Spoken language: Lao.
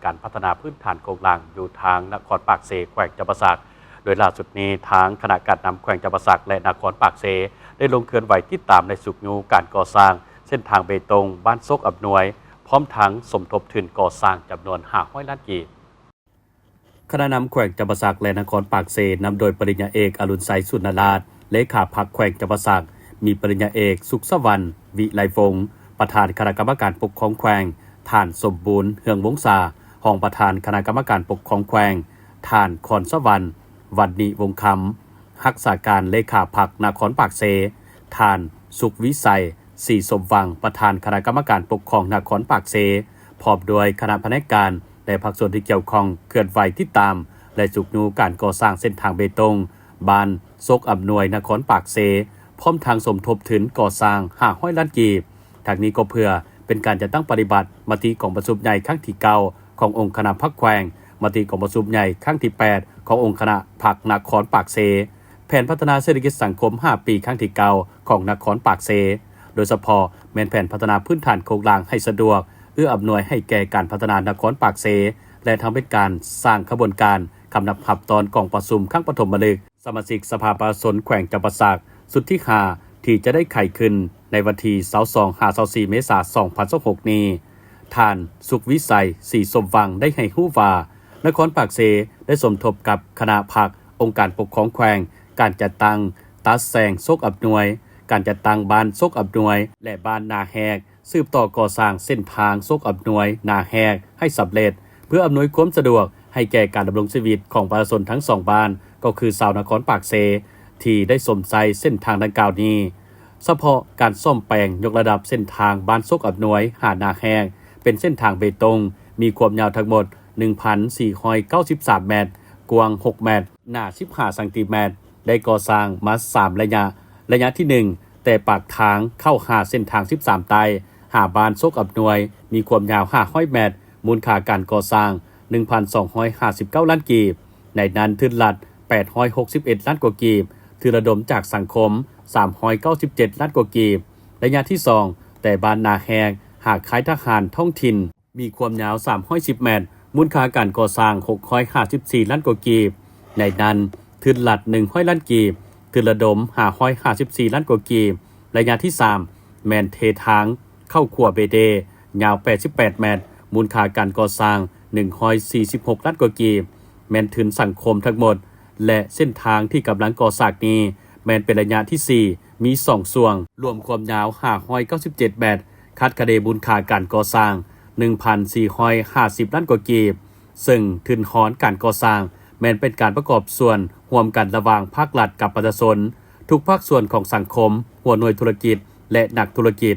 ການພັດທະນາພື້ນຖານໂຄງລ່າງຢູ່ທາງນະຄອນປາກເຊ ແຂວງຈຳປາສັກ. ໂດຍລ່າສຸດນີ້ ທາງຄະນະການນຳແຂວງຈຳປາສັກ ແລະ ນະຄອນປາກເຊ ໄດ້ລົງເຄື່ອນໄຫວຕິດຕາມ ແລະ ຊຸກຍູ້ການກໍ່ສ້າງເສັ້ນທາງເບຕົງ ບ້ານໂຊກອຳນວຍ ພ້ອມທັງສົມທົບທຶນກໍ່ສ້າງຈຳນວນຫ້າຮ້ອຍລ້ານກີບ. ຄະນະນຳແຂວງຈຳປາສັກ ແລະ ນະຄອນປາກເຊ ນຳໂດຍປະລິນຍາເອກ ອະລຸນໄຊ ສຸນນະລາດ ເລຂາພັກແຂວງຈຳປາສັກ, ມີປະລິນຍາເອກ ສຸກສະຫວັນ ວິໄລວົງ ປະທານຄະນະກຳມະການປົກຄອງແຂວງ, ທ່ານ ສົມບູນ ເຮືອງວົງສາ ຮອງປະທານຄະນະກຳມະການປົກຄອງແຂວງ, ທ່ານ ຄອນສະຫວັນ ວັນນິວົງຄຳ ຮັກສາການເລຂາພັກນະຄອນປາກເຊ, ທ່ານ ສຸກວິໄສ ສີສົມຫວັງ ປະທານຄະນະກຳມະການປົກຄອງນະຄອນປາກເຊ ພ້ອມດ້ວຍຄະນະພະແນກການ ແລະ ພາກສ່ວນທີ່ກ່ຽວຂ້ອງ ເຄື່ອນໄຫວຕິດຕາມ ແລະ ຊຸກຍູ້ການກໍ່ສ້າງເສັ້ນທາງເບຕົງ ບ້ານໂຊກອຳນວຍ ນະຄອນປາກເຊ ພ້ອມທັງສົມທົບທຶນກໍ່ສ້າງຫ້າຮ້ອຍລ້ານກີບ. ທັງນີ້ກໍເພື່ອເປັນການຈັດຕັ້ງປະຕິບັດມະຕິກອງປະຊຸມໃຫຍ່ຄັ້ງທີເກົ້າ ຂອງອົງຄະນະພັກແຂວງ, ມະຕິກອງປະຊຸມໃຫຍ່ຄັ້ງທີແປດ ຂອງອົງຄະນະພັກນະຄອນປາກເຊ, ແຜນພັດທະນາເສດຖະກິດສັງຄົມຫ້າປີຄັ້ງທີເກົ້າຂອງນະຄອນປາກເຊ, ໂດຍສະເພາະແມ່ນແຜນພັດທະນາພື້ນຖານໂຄງລ່າງໃຫ້ສະດວກ, ເອື້ອອຳນວຍໃຫ້ແກ່ການພັດທະນານະຄອນປາກເຊ ແລະ ທັງເປັນການສ້າງຂະບວນການຄຳນັບຮັບຕອນກອງປະຊຸມຄັ້ງປະຖົມມະລຶກສະມາຊິກສະພາປະຊາຊົນແຂວງຈຳປາສັກ ຊຸດທີຫ້າ ທີ່ຈະໄດ້ໄຂຂຶ້ນໃນວັນທີຊາວສອງຫາຊາວສີ່ເມສາສອງພັນຊາວຫົກນີ້. ທ່ານ ສຸກວິໄສ ສີສົມຫວັງ ໄດ້ໃຫ້ຮູ້ວ່າ ນະຄອນປາກເຊໄດ້ສົມທົບກັບຄະນະພັກ, ອົງການປົກຄອງແຂວງ, ການຈັດຕັ້ງຕັດແສງໂຊກອຳນວຍ, ການຈັດຕັ້ງບ້ານໂຊກອຳນວຍ ແລະ ບ້ານນາແຮກ ສືບຕໍ່ກໍ່ສ້າງເສັ້ນທາງໂຊກອຳນວຍ ນາແຮກ ໃຫ້ສຳເລັດ ເພື່ອອຳນວຍຄວາມສະດວກໃຫ້ແກ່ການດຳລົງຊີວິດຂອງປະຊາຊົນທັງສອງບ້ານ ກໍຄືຊາວນະຄອນປາກເຊ ທີ່ໄດ້ຊົມໃຊ້ເສັ້ນທາງດັ່ງກ່າວນີ້. ສະເພາະການສ້ອມແປງຍົກລະດັບເສັ້ນທາງບ້ານໂຊກອຳນວຍຫານາແຮກ ເປັນເສັ້ນທາງເບຕົງ ມີຄວາມຍາວທັງໝົດໜຶ່ງພັນສີ່ຮ້ອຍເກົ້າສິບສາມແມັດ, ກວ້າງຫົກແມັດ, ໜາສິບຫ້າຊັງຕີແມັດ, ໄດ້ກໍ່ສ້າງມາສາມໄລຍະ. ໄລຍະທີໜຶ່ງ ແຕ່ປາກທາງເຂົ້າຫາເສັ້ນທາງສິບສາມໃຕ້ ຫາບ້ານໂຊກອຳນວຍ ມີຄວາມຍາວຫ້າຮ້ອຍແມັດ, ມູນຄ່າການກໍ່ສ້າງໜຶ່ງພັນສອງຮ້ອຍຫ້າສິບເກົ້າລ້ານກີບ, ໃນນັ້ນທຶນລັດແປດຮ້ອຍຫົກສິບເອັດລ້ານກວ່າກີບ, ທຶນລະດົມຈາກສັງຄົມສາມຮ້ອຍເກົ້າສິບເຈັດລ້ານກວ່າກີບ. ໄລຍະທີສອງ ແຕ່ບ້ານນາແຮກຫາຄ້າຍທະຫານທ້ອງຖິ່ນ ມີຄວາມຍາວສາມຮ້ອຍສິບແມັດ, ມູນຄ່າການກໍ່ສ້າງຫົກຮ້ອຍຫ້າສິບສີ່ລ້ານກວ່າກີບ, ໃນນັ້ນທຶນລັດໜຶ່ງຮ້ອຍລ້ານກີບ, ທຶນລະດົມຫ້າຮ້ອຍຫ້າສິບສີ່ລ້ານກວ່າກີບ. ໄລຍະທີສາມ ແມ່ນເທທາງເຂົ້າຂົວເບເດ ຍາວແປດສິບແປດແມັດ, ມູນຄ່າການກໍ່ສ້າງໜຶ່ງຮ້ອຍສີ່ສິບຫົກລ້ານກວ່າກີບ, ແມ່ນທຶນສັງຄົມທັງໝົດ ແລະ ເສັ້ນທາງທີ່ກຳລັງກໍ່ສ້າງນີ້ ແມ່ນເປັນໄລຍະທີສີ່ ມີສອງຊ່ວງ, ລວມຄວາມຍາວຫ້າຮ້ອຍເກົ້າສິບເຈັດແມັດ, ຄາດຄະເນມູນຄ່າການກໍ່ສ້າງໜຶ່ງພັນສີ່ຮ້ອຍຫ້າສິບລ້ານກວ່າກີບ, ເຊິ່ງທຶນຮອນການກໍ່ສ້າງແມ່ນເປັນການປະກອບສ່ວນຮ່ວມກັນລະຫວ່າງພາກລັດກັບປະຊາຊົນ, ທຸກພາກສ່ວນຂອງສັງຄົມ, ຫົວໜ່ວຍທຸລະກິດ ແລະ ນັກທຸລະກິດ.